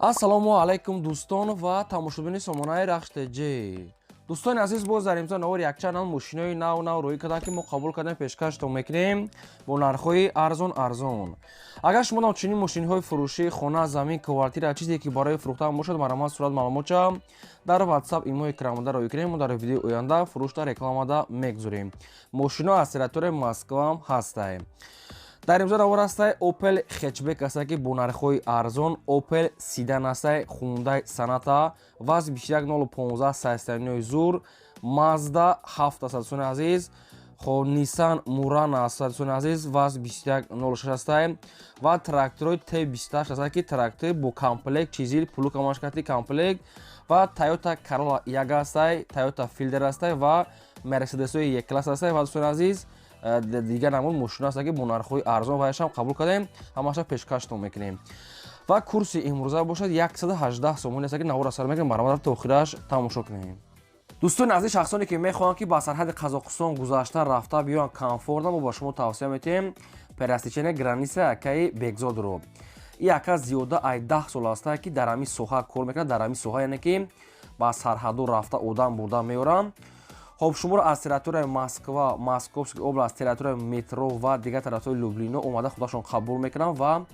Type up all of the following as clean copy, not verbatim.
Ассалому алайкум, дӯстон ва тамошобини сомонаи Рахш ТЖ. Дӯстони азиз, боз дар имзо навори якчанд нав мошинои нав нав рӯӣ карданд, ки мо қабул кардем, пешкаштон мекунем бо нархҳои арзон арзон. Агар шумо нам чунин мошинҳои фурӯшӣ, хона, замин, квартира, чизе ки барои фурӯхтан бошад, марҳамат, сурат, маълумотча дар WhatsApp, имо экранмода рӯӣ кунем. Мо дар видеои оянда фурӯшта рекламада мегузорем. Мошино аз территорияи Москваам ҳастаем. Дар имзо навор ҳастай Opel хэтчбек ҳастай, ки бо нархҳои арзон. Opel седан ҳастай, Hyundai Sonata ВАЗ 21015, состояние зур, Mazda 7 аст, дӯстони азиз. Хоб, Nissan Murano аст, дӯстони азиз, ВАЗ 2106 ҳастай ва тракторои Т28 ҳастай, ки трактор бо комплект, чизил плуг ҳамаш комплект, ва Toyota Corolla 1 ҳастай, Toyota Fielder ҳастай ва Mercedes-ҳои E-класс ҳастай ва, дӯстони азиз, дигар намуд мошино ҳаст, ки бо нархҳои арзон ваяшам қабул кардем, ҳамаша пешкаштон мекунем. Ва курси имрӯза бошад 118 сомони аст, ки навора сар мекунем, баромад то охираш тамошо кунем. Дӯстони азиз, шахсоне ки мехоҳанд, ки ба сарҳади Қазоқистон гузашта рафта биёянд комфортно, мо ба шумо тавсия метиҳем пересечение граница акаи Бекзодро. И ака зиёда ай 10 сол аста, ки дар ҳамин соҳа кор мекунад, дар ҳамин соҳа, яъне ки ба сарҳадо рафта одам бурда меоранд. Хоб, шуморо аз территорияи Москва, Московский област, территорияи метро ва дигар тарафҳои Люблино омада худашон қабул мекунанд ва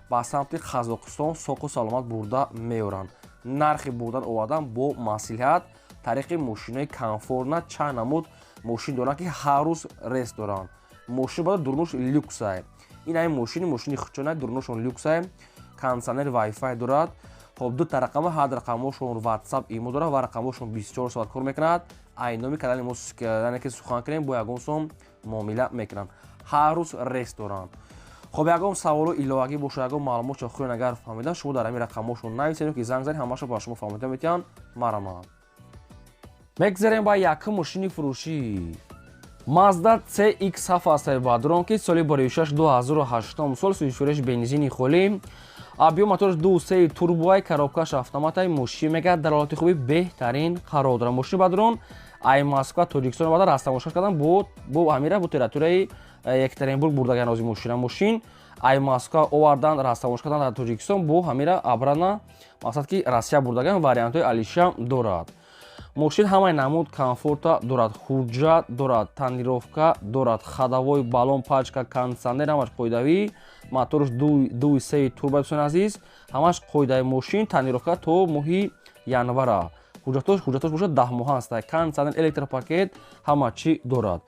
ба самти Қазоқистон соқу саломат бурда меоранд. Нархи бурдан овардан бо маслиҳат, тариқи мошинои комфортно. Чанд намуд мошин доранд, ки ҳар рӯз рейс доранд. Мошин бада дурнуш люксай. Ин ҳамин мошини хучонай, дурнушон люксай, кондитсионер, вайфай дорад. Хоб, дута рақама, ҳар рақамошон WhatsApp, имо дорад ва рақамошон 24 соат кор мекунад. Ай номи канали мо, яъне ки сухан кунем, бо ягон сом муомила мекунанд. Ҳар рӯз рейс доранд. Хоб, ягон саволу иловагӣ бошад, ягон маълумотшо хуён агар фаҳмидан, шумо дар ҳамин рақамҳошон нависед ки занг занед, ҳамаашо ба шумо фаҳмида метиҳанд. Марҳамат. Мегзарем ба якум мошини фурӯшӣ. Mazda CX7 ҳастаи бадрон, ки соли 2006, 2008 сол, сӯзишвориш бензини холӣ, объём мотораш 2,3 турбоай, коробкаш автоматай. Мошин мегӯяд, дар ҳолати хуби беҳтарин қарор дорад. Мошини бадрон ай Москва Тоҷикистон омада растамошкаш кардан, бо ҳамира бо территорияи Екатеринбург бурдаган. Ози мошина, мошин ай Москва овардан, растамош кардан дар Тоҷикистон, бо ҳамира обратно, мақсад ки Россия бурдаган. Вариантҳои алиша дорад. Мошин ҳамаи намуд комфорта дорад, ҳуҷҷат дорад, тонировка дорад, ходовой, баллон, пачка, кондитсионер, ҳамаш қоидавӣ. Моторш 2,3 турбо, дӯстони азиз, ҳамаш қоидаи. Мошин тонировка то моҳи январа, ҳуҷҷатош бошад 10 моҳа аст. Кондитсионер, электропакет, ҳама чӣ дорад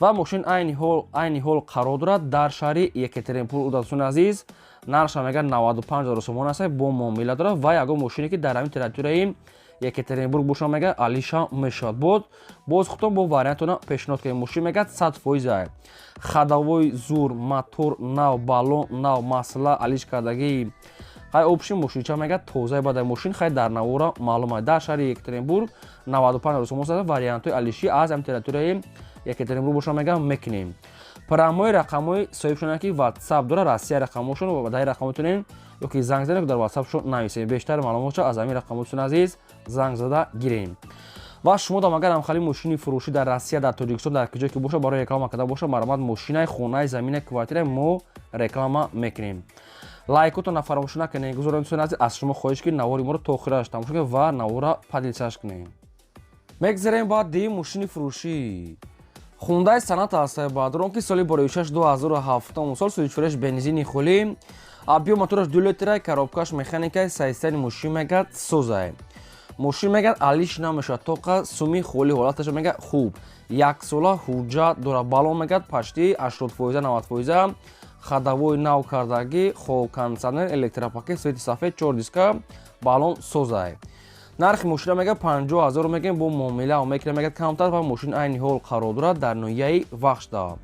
ва мошин айни ҳол қарор дорад дар шаҳри Екатеринбург. Дӯстони азиз, нархша мегӯяд 95 ҳазор сомон аст, бо муомила дорад. Ва ягон мошине ки дар ҳамин территорияи Екатеринбург боша, мегӯяд, алиша мешавад. Боз худтон бо вариантона пешниҳод кунем. Мошин мегӯяд 100%, ходовой зур, мотор нав, баллон нав, масла алиш кардагӣ. Хай, общий мошинча мегӯяд тозаи бадай мошин. Хай, дар навора маълум аст, дар шаҳри Екатеринбург 95 ҳазор сомон, вариантҳои алишӣ аз ҳамин территорияи Екатеринбург боша, мегӯям, мекунем. Прямой рақамҳои соҳибшона, ки WhatsApp дора, Россия рақамҳошон, дар рақам метавонем ё ки занг занем, дар WhatsAppшон нависем. Бештар маълумотшо аз ҳамин рақамҳотон, азиз, занг зада гирем. Ва шумо дам агар ҳамхали мошини фурӯшӣ дар Россия, дар Тоҷикистон, дар куҷое ки боша, барои реклама карда боша, марҳамат, мошинаи, хонаи, замина, квартира, мо реклама мекунем. Лайкотона фаромӯш накунед, гузорем. Дӯстони азиз, аз шумо хоҳиш, ки навори моро то охираш тамошо кунед ва навора поделиться кунед. Мегзарем ба дуюм мошини фурӯшӣ. Хундай Соната ҳастаи бадрон, ки соли 2006, 2007 сол, сӯзишвориш бензини холӣ, объём мотораш 2 литрай, коробкаш механикай, состояние мошин мегӯяд созай. Мошин мегӯяд алиш намешавад, тоқа суми холӣ, ҳолаташа мегӯяд хуб, яксола ҳуҷҷат дорад, баллон мегӯяд почти 80 фоиза, 90 фоиза, ходовой нав кардагӣ, хоб, кондитсионер, электропакет, цвети сафед, чор диска, баллон созай. Нархи мошина мегӯяд 50 000 мегӯем, бо муомила мекунем, мегӯяд камтар. Ва мошин айни ҳол қарор дорад дар ноҳияи Вахшда.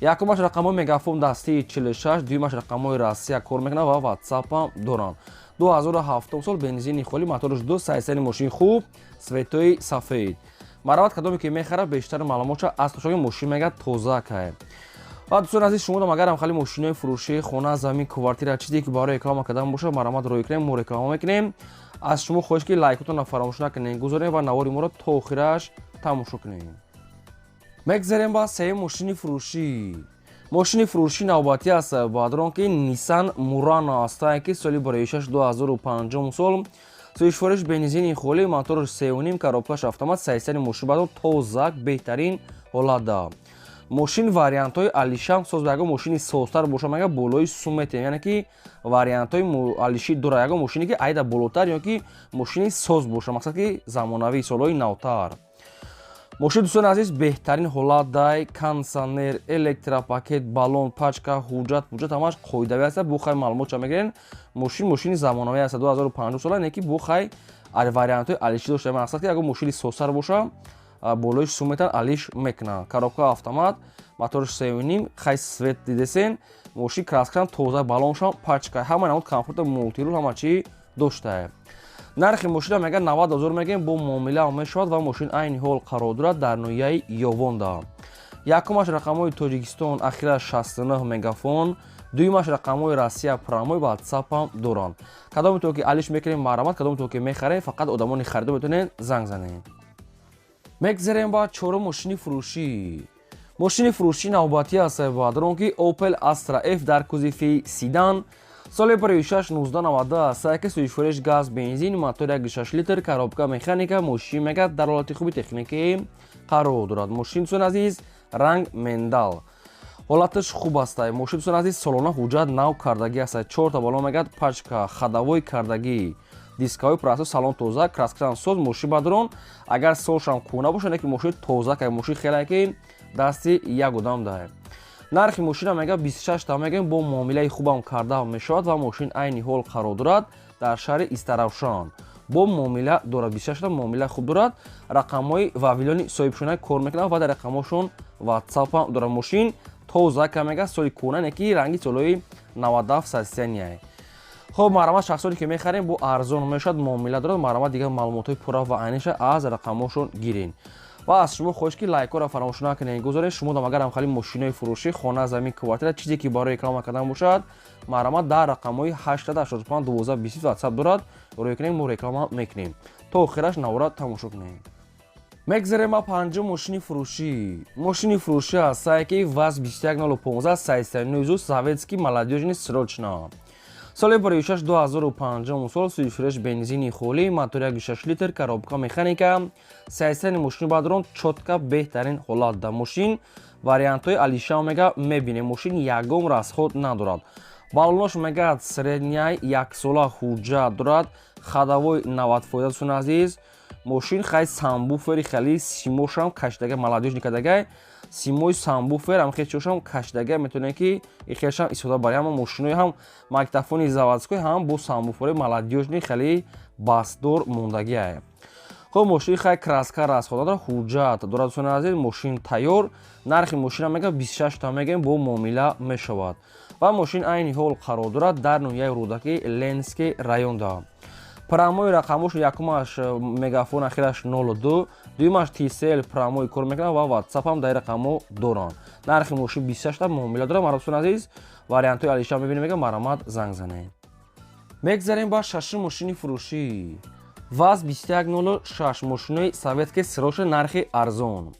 Якумаш рақамҳои Мегафон дастии 46, дуюмаш рақамҳои Россия кор мекунад ва ватсапам доранд. 2007 сол, бензини холӣ, мотораш ду, состояние мошин хуб, цветои сафед. Марават, кадоме ки мехарад, бештар маълумотша аз тошоги. Мошин мегӯяд тоза кай. Ва дӯстони азиз, шумо дам агар ҳамхали мошинои фурӯшӣ, хона, замин, квартира, чизе ки барои реклама кардан бошад, марамат рӯй кунем, мо реклама мекунем. Аз шумо хоҳиш, ки лайкотонро фаромӯш накунед, гузорем ва навори моро то охираш тамошо кунем. Мегзарем ба сеюм мошини фурӯшӣ. Мошини фурӯши навбатӣ аст, баъдрон ки Nissan Murano ҳастае, ки соли бароишаш 2005 сол, сӯзишвориш бензини холӣ, моторш 3,5, коробкаш автомат. Сайсари мошин баъдон тозак, беҳтарин ҳолатда. Мошин вариантҳои алишам соз. Ягон мошини созтар боша, мага болои сум метем, яъне ки вариантҳои алиши дора. Ягон мошине ки айда болотар ё ки мошини соз боша, мақсад ки замонавӣ, солҳои навтар. Мошин, дӯстони азиз, беҳтарин ҳолат дай: кондитсионер, электропакет, баллон, пачка, ҳуҷҷат ҳуҷҷат ҳамаш қоидавӣ аст. Бухай маълумотча мегирен. Мошин мошини замонавӣ аст, 2005 сола, не ки бухай вариантҳои алиши дошта. Мақсад ки ягон мошини созтар боша, болои сум метан, алиш мекунанд. Коробка автомат, моторш 3,5, хай свет дидесен. Мошин краскашам тоза, баллоншам пачка, ҳама намуд комфорта, мультируль, ҳама чӣ доштае. Нархи мошина мега 90 ҳазор мегем, бо муомила мешавад. Ва мошин айни ҳол қарор дорад дар ноҳияи Ёвонда. Якумаш рақамҳои Тоҷикистон, ахира 69, Мегафон, дуюмаш рақамҳои Россия, прямой Ватсапам доранд. Кадоме то ки алиш мекунем, марҳамат, кадоме то ки мехарем, фақат одамони харидо метавонед занг занед. Мегзарем ба чорум мошини фурӯшӣ. Мошини фурӯшӣ навбатӣ аст, баъдрон ки Opel Astra F дар кузови седан, соли 16 1992 аст, ки сӯзишвориш газ, бензин, мотор 1,6 литр, коробка механика. Мошин мегӯяд дар ҳолати хуби техникӣ қарор дорад. Мошин, дӯстони азиз, ранг миндаль, ҳолаташ хуб аст. Мошин, дӯстони азиз, солона ҳуҷҷат нав кардагӣ аст. Чорта бало мегӯяд пачка, ходовой кардагӣ, дискаҳои прасо, салон тоза, краскашам соз. Мошин бадрон агар солшам кӯна бошад, не ки мошин тоза ка, мошин хеле ки дасти як одам даҳе. Нархи мошина мега 26 та мегӯем, бо муомилаи хубам карда мешавад. Ва мошин айни ҳол қарор дорад дар шаҳри Истаравшан, бо муомила дорад, 26 та муомила хуб дорад. Рақамҳои Вавилони соҳибшона кор мекунад ва дар рақамҳошон Ватсапам дорад. Мошин тоза ка, мега соли кӯна, не ки ранги солҳои 97 состояния. Хоб, марҳамат, шахсоне ки мехарем, бо арзон мешавад, муомила дорад. Марҳамат, дигар маълумотҳои пурра ва айниша аз рақамҳошон гирен. Ва аз шумо хоҳиш ки лайкҳоро фаромӯш накунед, гузоред. Шумо дам агар ҳамхали мошинои фурӯшӣ, хона, замин, квартира, чизе ки барои реклама кардан бошад, марҳамат, дар рақамҳои 885 12 20 Ватсап дорад, рӯй кунем, мо реклама мекунем. То охираш навора тамошо кунем. Мегзарем ба панҷум мошини фурӯшӣ. Мошини фурӯшӣ ҳастае ки ВАЗ 21015 сайсанӯзу, советский, молодёжный, срочно, соли 16 2005 сол, сӯзишвориш бензини холӣ, мотор 1,6 литр, коробка механика. Сайсани мошини бадрон чётко, беҳтарин ҳолат да. Мошин вариантҳои алиша мега мебинем. Мошин ягон расход надорад, баллонош мегӯяд средняй, яксола ҳуҷҷат дорад, ходовой 90 фоиза. Дӯстони азиз, мошин хай сабвуфери хеле симошам кашидага, молодёжный кардагай, симои сабвуфер ҳам хечошам кашидага, метавонем ки ихелшам истифода барем. Ама мошинои ҳам магнитофони заводской, ҳам бо сабвуфери молодёжный, хеле басдор мондагиае. Хоб, мошини хай краска расход надорад, ҳуҷҷат дорад. Дӯстони азиз, мошин тайёр. Нархи мошина мега 26 та мегӯем, бо муомила мешавад. Ва мошин айни ҳол қарор дорад дар ноҳияи Рӯдакӣ, Ленинский районда. Прямой рақамош: якумаш Мегафон, ахираш 02, дуюмаш Тисел, прямой кор мекунад ва Ватсапам дар рақамҳо доранд. Нархи мошин 26 та, муомила дорад. Марҳамат, азиз, вариантҳои алиша мебинем, мега марҳамат, занг занед. Мегзарем ба шашум мошини фурӯшӣ. ВАЗ 2106, мошинои советский, срочно, нархи арзон,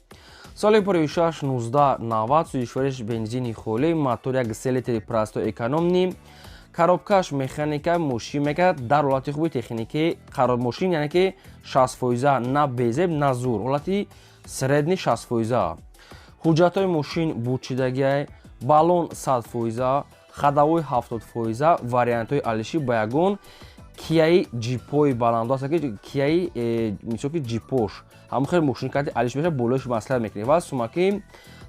соли 16 1990, сӯзишвориш бензини холӣ, мотор 1,3 литри, простой, экономный, коробкаш механика. Мошин мекард дар ҳолати хуби техникӣ қарор. Мошин яъне ки 60 фоиза, на безеб, на зур, ҳолати средний, 60 фоиза. Ҳуҷҷатҳои мошин бучидагиай, баллон 100 фоиза, ходовой 70 фоиза. Вариантҳои алиши ба ягон кияи ҷипои баландо аст, ки кияи мисол ки ҷипош ҳамон хел мошин карди алиш меша, болоиш маслиҳат мекунем. Ва сумаки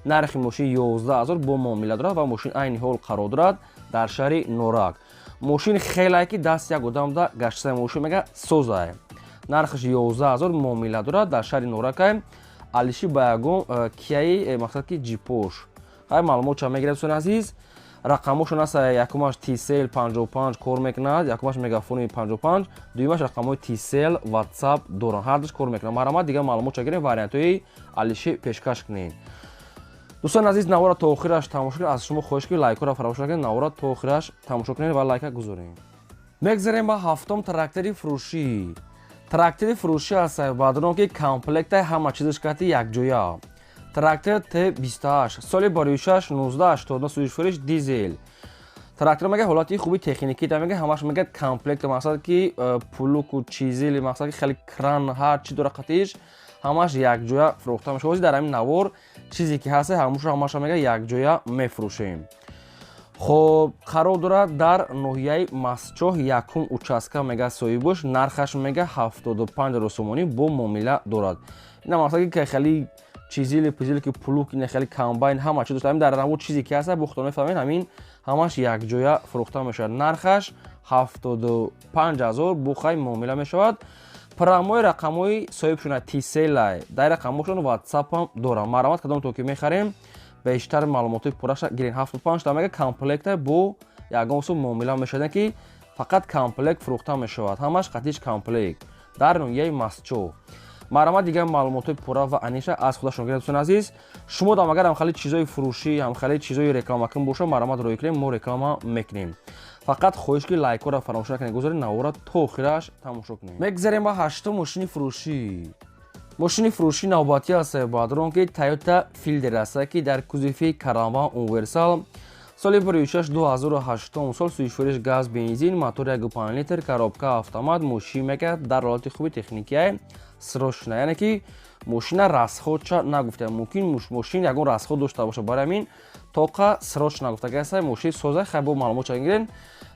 нархи мошин 11 ҳазор, бо муомила дорад. Ва мошин айни ҳол қарор дорад дар шаҳри Норак. Мошин хелае ки даст як одамда гаштаи, мошин мега созае. Нархаш 11 ҳазор, муомила дорад, дар шаҳри Норакай. Алиши ба ягон кияи мақсад ки ҷипош хай маълумот ча мегирад. Дӯстони азиз, рақамҳошон аст: якумаш Тисел 55 кор мекунад, якумаш Мегафони 55, дуюмаш рақамҳои Тисел, Ватсап доранд, ҳардуш кор мекунад. Марҳамат, дигар маълумот ча гирем, вариантҳои алиши пешкаш кунед. Дӯстони азиз, навора то охираш тамошо кунед. Аз шумо хоҳиш ки лайкҳоро фаромӯш накунед, навора то охираш тамошо кунед ва лайка гузоред. Мегзарем ба ҳафтум трактори фурӯшӣ. Трактори фурӯшӣ аст, баъдон ки комплекта, ҳама чизаш кати якҷоя. Трактор Т28, соли барои 6 1989, сӯзишвориш дизел. Трактор мега ҳолати хуби техникӣ да, мега ҳамаш мега комплект, мақсад ки плугу чизили, мақсад ки хеле кран, ҳар чи дора қатиш, ҳамаш якҷоя фурӯхта мешавад. Ҳозир дар ҳамин навор чизе ки ҳаст, ҳамуша ҳамаша мега якҷоя мефурӯшем. Хоб, қарор дорад дар ноҳияи Мастчоҳ, якум участка мега соҳибош. Нархаш мега 75 000 сомонӣ, бо муомила дорад. Ина мақсад ки хеле чизили пизили ки плуг, ина хеле комбайн, ҳама чи дошта. Ҳамин дар навор чизе ки ҳаст, бо худтон мефаҳмед, ҳамин ҳамаш якҷоя фурӯхта мешавад. Нархаш 75 000, бухай муомила мешавад. Прямой рақамҳои соҳибшона Тиселай, дар рақамҳошон ватсапам дорам. Марҳамат, кадомтон ки мехарем, бештар маълумотҳои пурраша гирен. 75 та мега комплекта, бо ягон сум муомила мешавад, ки фақат комплект фурӯхта мешавад, ҳамаш қатиш комплект, дар ноҳияи Мастчоҳ. Марҳамат, дигар маълумотҳои пурра ва аниша аз худашон гиред. Дӯстони азиз, шумо дам агар ҳамхали чизои фурӯшӣ, ҳамхали чизои рекламакун боша, марҳамат, роҳӣ кунем, мо реклама мекунем. Фақат хоҳиш ки лайкҳоро фаромӯш накунед, гузоред, навора то охираш тамошо кунем. Мегзарем ба ҳаштум мошини фурӯшӣ. Мошини фурӯшӣ навбатӣ аст, баъдрон ки Тойота Филдер аст, ки дар кузови караван универсал, соли 16 2008 сол, сӯзишвориш газ бензин, мотор 1,5 литр, коробка автомат. Мошин мега дар ҳолати хуби техникия, срочно, яъне ки мошина расходша нагуфта, мумкин мошин ягон расход дошта боша, барои ҳамин тоқа срочно нагуфта гаста. Мошин соза, хай, бо маълумот гирен.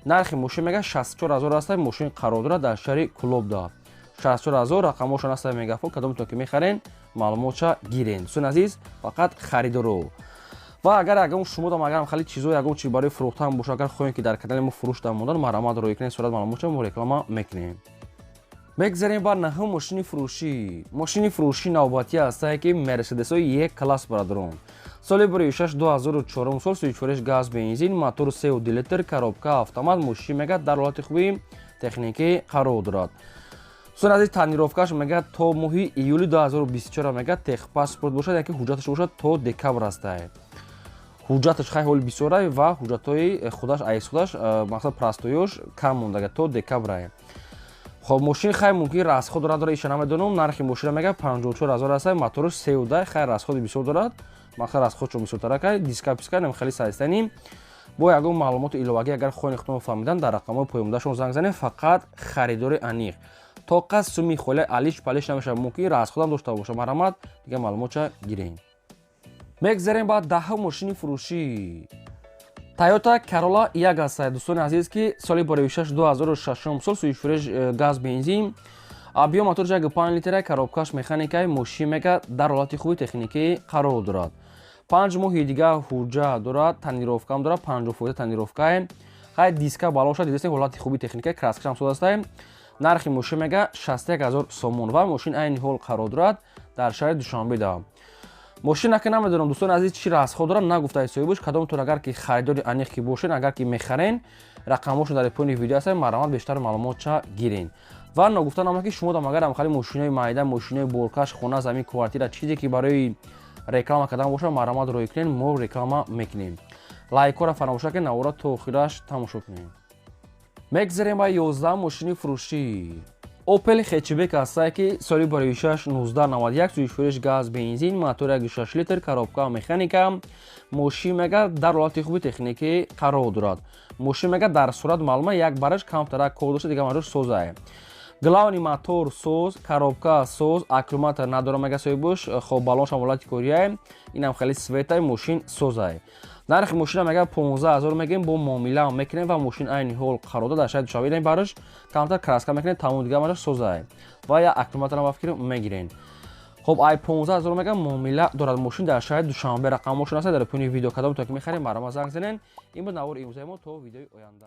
Нархи мошин мега 64 ҳазор аст. Мошин қарор дорад дар шаҳри Кулобда. 64 ҳазор, рақамҳошон аст мегафон. Кадомтон ки мехарен, маълумотша гирен. Дӯстони азиз, фақат харидоро. Ва агар ягон шумо дам агар хеле чизо, ягон чи барои фурӯхтан боша, агар хоҳем ки дар канали мо фурӯш дар мондан, марҳамат, роҳӣ кунед сурат маълумотша, мо реклама мекунем. Мегзарем ба наҳум мошини фурӯшӣ. Мошини фурӯшӣ навбатӣ ҳастае ки Мерседесҳои Е класс, бародарон, соли 16 2004 сол, сӯзишвориш газ бензин, мотор 3,2 литр, коробка автомат. Мошин мега дар ҳолати хуби техникӣ қарор дорад. Дӯстони азиз, тонировкаш мега то моҳи июли 2024 мега техпаспорт бошад, яки ҳуҷҷаташ бошад то декабр астае. Ҳуҷҷаташ хай ҳоли бисёрай ва ҳуҷҷатҳои худаш айс худаш, мақсад простоёш кам мондага, то декабрае. Хоб, мошин хай мумкин расход дорад, дора, иша намедонам. Нархи мошина мега 54 ҳазор аста, моторш сеуда, хай расходи бисёр дорад, мақсад расходшо бисёртаракай, диска писка нам хеле сайстанӣ. Бо ягон маълумоти иловагӣ агар хоҳем худтон фаҳмидан, дар рақамҳои поёндаашон занг занед. Фақат харидори аниқ, тоқа суми холе алиш палиш намешавад, мумкин расходам дошта боша. Марҳамат, дигар маълумотша гирем. Мегзарем ба даҳум мошини фурӯшӣ. Тойота Карола як аст, дӯстони азиз, ки соли 6 2006 сол, сӯзишвориш газ бензин, объём моторш 1,5 литра, коробкаш механикаи. Мошин мега дар ҳолати хуби техникӣ қарор дорад. 5 моҳи дига ҳуҷҷа дорад, тонировкаам дорад, 50% тонировкае. Хай, диска балоша дидест, ҳолати хуби техника, краскашам соз астае. Нархи мошин мега 61 ҳазор сомон ва мошин айни ҳол қарор дорад дар шаҳри Душанбеда. Мошин ака намедонам, дӯстони азиз, чӣ расход дорад, нагуфтаи соҳибош. Кадомтон агар ки харидори аниқ ки бошен, агар ки мехарен, рақамҳошон дар поёни видео ҳастанд, марҳамат, бештар маълумотша гирен. Ва ногуфта намонад, ки шумо дам агар ҳамхали мошинои майда, мошинои боркаш, хона, замин, квартира, чизе ки барои реклама кардан бошад, марҳамат, роҳӣ кунед, мо реклама мекунем. Лайкҳоро фаромӯш накунед, навора то охираш тамошо кунед. Мегзарем ба 11 мошини фурӯшӣ. Опел хетчбек ҳастае, ки соли 6 1991, сӯзишвориш газ бензин, мотор 1,6 литр, коробка механика. Мошин мега дар ҳолати хуби техникӣ қарор дорад. Мошин мега дар сурат маълума, як бараш камтарак кор дошта, дигар марош созае. Главный мотор соз, коробка соз, аккумулятор надора мега соҳибош. Хоб, балоншам ҳолати корияе, инам хеле светай, мошин созае. Нархи мошина мега 15 ҳазор мегӯем, бо муомила мекунем. Ва мошин айни ҳол қарор дорад дар шаҳри Душанбе. Бараш камтар краска мекунем, тамом, дигар мараш созае ва як аккумуляторам ба фикр мегирем. Хоб, ай 15 ҳазор мегам муомила дорад. Мошин дар шаҳри Душанбе, рақамҳошон аст дар поёни видео. Кадом то ки мехарем, марҳамат, занг занен. Ин буд навори имрӯзаи мо. То видеои оянда.